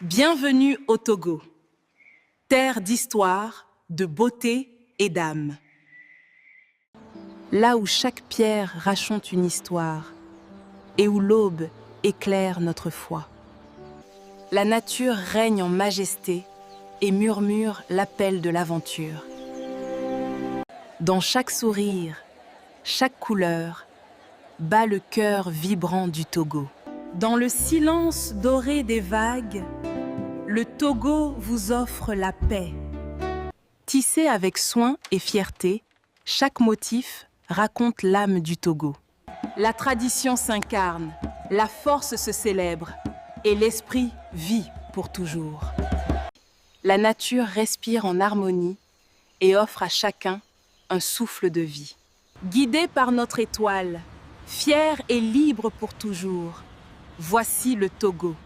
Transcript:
Bienvenue au Togo, terre d'histoire, de beauté et d'âme. Là où chaque pierre raconte une histoire et où l'aube éclaire notre foi. La nature règne en majesté et murmure l'appel de l'aventure. Dans chaque sourire, chaque couleur, bat le cœur vibrant du Togo. Dans le silence doré des vagues, le Togo vous offre la paix. Tissé avec soin et fierté, chaque motif raconte l'âme du Togo. La tradition s'incarne, la force se célèbre et l'esprit vit pour toujours. La nature respire en harmonie et offre à chacun un souffle de vie. Guidé par notre étoile, fier et libre pour toujours, voici le Togo.